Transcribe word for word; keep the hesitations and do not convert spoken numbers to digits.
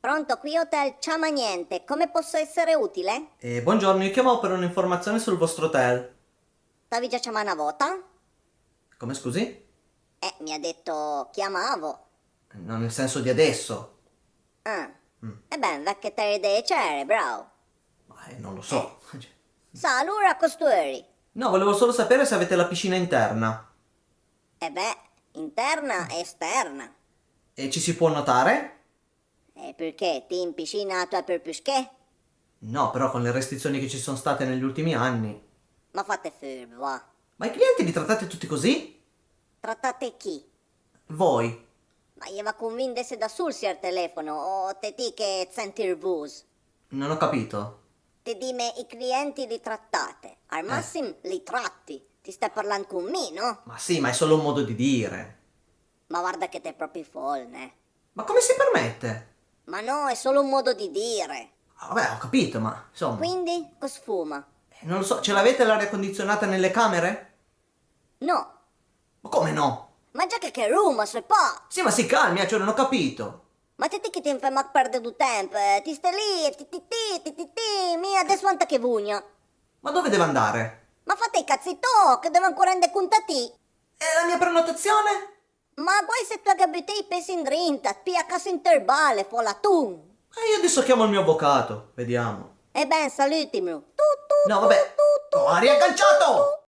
Pronto, qui hotel Ciama Niente, come posso essere utile? Eh, buongiorno, io chiamavo per un'informazione sul vostro hotel. T'avi già ciamà na vòta? Come scusi? Eh, mi ha detto chiamavo. No, nel senso di adesso. Ah. E ben, vecchie tele delle cere, bravo. Ma eh, non lo so. Sa, alura costueri. No, volevo solo sapere se avete la piscina interna. E beh, interna e esterna. E ci si può nuotare? E perché? Ti in piscina tu hai per pesché? No, però con le restrizioni che ci sono state negli ultimi anni. Ma fate furbo, va. Ma i clienti li trattate tutti così? Trattate chi? Voi. Ma jeva convint d'esse da sul si al telefono, o te ti che et sent nervus? Non ho capito. Te dime i clienti li trattate, al massim li tratti, ti stai parlant con mi, no? Ma sì, ma è solo un modo di dire. Ma guarda che t'es propi fol, ne? Ma come si permette? Ma no, è solo un modo di dire. Ah, vabbè, ho capito, ma insomma. Quindi, cos fuma? Eh, non lo so, ce l'avete l'aria condizionata nelle camere? No. Ma come no? Ma già che che ruma, se pa! Sì, ma si calmi, eh, cioè, non ho capito. Ma te ti che ti fai mach perde du temp, eh, ti ste lì e ti ti ti, ti ti ti, mi adess vanta che vugna. Ma dove deve andare? Ma fate i cazzi to, che devo ancora rende conto a ti. E la mia prenotazione? Ma guai se tu che bute i pes indrinta, ti a casa interbale, folatun. Eh, io adesso chiamo il mio avvocato, vediamo. E ben, salutimlo. Tu, tu, No, vabbè. tu, tu, Oh, aria agganciato!